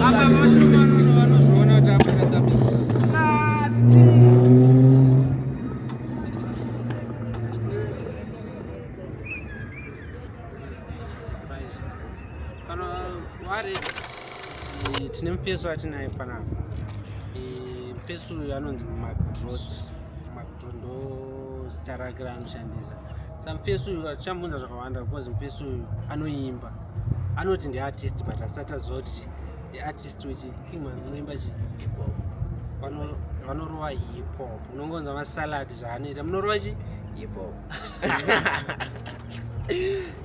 Apa vashoma vanozviona kuti apa tatambira. Kana wari tine mufeso atinaye panapa. Mufeso uyu anonzi Macdrot. Macdrot ndo zita rake raanoshandisa. Sa mufeso uyu tichamubvunza zvakawanda because mufeso uyu anoimba. Anoti ndi artist but asati aziva kuti ndi artist wechi Kingman unoimba chi hip hop. Vanorova hip hop. Unongonzwa masalad zvaanoita. Munorova chi hip hop.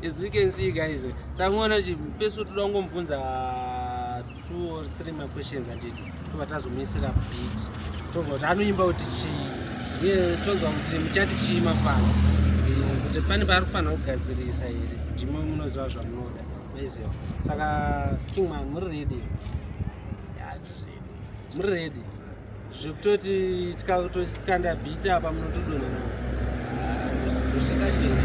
As you can see guys, samuona kuti mufeso toda kungomubvunza 2 or 3 ma questions anditi tobva tazomuisira beat tonzwa kuti anoimba kuti chii uye tonzwa kuti muchati chii mafans, kuti pane paari kufanira kugadzirisa here. Ndimi munoziva zvamunoda, maiziva. Saka Kingman, muri ready? Muri ready zvekutoti tikatokanda beat apa munotodonha nawo? Ndoshingashinga.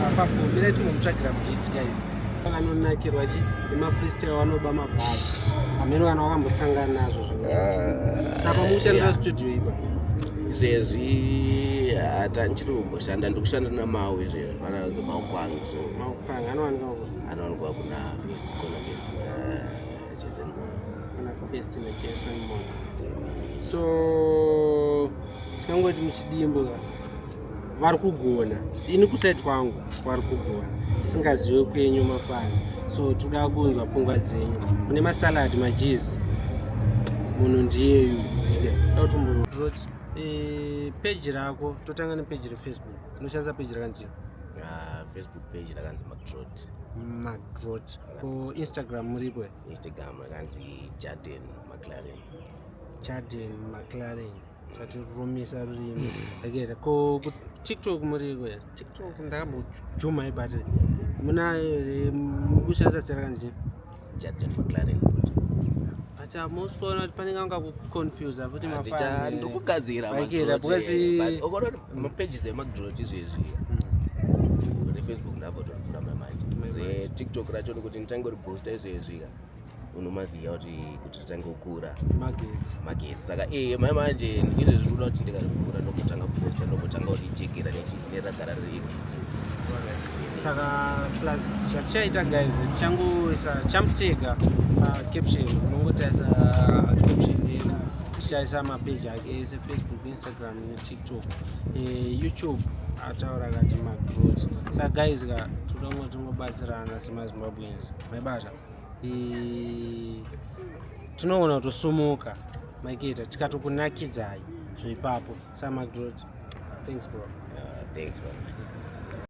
Apapo mirai timbomutsvagira beat guys. Vanonakirwa chi nemafreestyle, vanoba mabhasi hameno kana wakambosangana nazvo zvinhu. Saka mukushandira studio ipa? Izvezvi hata ndichiri kumboshanda, ndiri kushanda namau izvezvi, vananzi Maukwang, so Maukwang anowanika uko? Anowanikwa kuna First, Kona First naJason Moyo. Kuna First naJason Moyo. So tinongoti muchidimbu ka, vari kugona. Ini kuside kwangu vari kugona, singazive kwenyu mafana, so toda kunzwa pfungwa dzenyu. Kune masalad majizi, munhu ndiyeyu. Dautombodrot peji rako. Totanga nepeji reFacebook. Unoshandisa peji rakanzi? Facebook page rakanzi Macdrot. Macdrot. Ko Instagram muripo here? Instagram rakanzi Jaden Maclaren. Jaden Maclaren, chatirumisa rurimi reketa. Ko kuTikTok muriko here? TikTok ndakambojumai, but muna here mukushandisa zita rakanzi? Jaden Maclaren futi. But hamusi kuona kuti panenge anga kuconfusa futi? Ndiri kugadzira. Vaiketa, Ukaona kuti mapages eMacdrot izvezvi, reFacebook ndabva mamanje, reTikTok racho nekuti nditange kuriboosta izvezvi ka, unomaziva kuti ritange kukura. Magetsi. Magetsi. Saka iye mai manje izvezvi kuda kuti ndikarivhura, ndombotanga kuposta, ndombotanga kurichekera neragara riri existing. Saka plus zvatichaita guys, tichangoisa chamutega pacaption. Unongotarisa caption yedu, tichaisa mapeji ake ese, Facebook, Instagram neTikTok, YouTube ataura kati Macdrot. Saka guys ka, toda kunge tingobatsirana semaZimbabweans, maibata. Tinoona kutosumuka maikita tikatokunakidzai zveipapo. Sa Macdrot, thanks bro. Thanks man.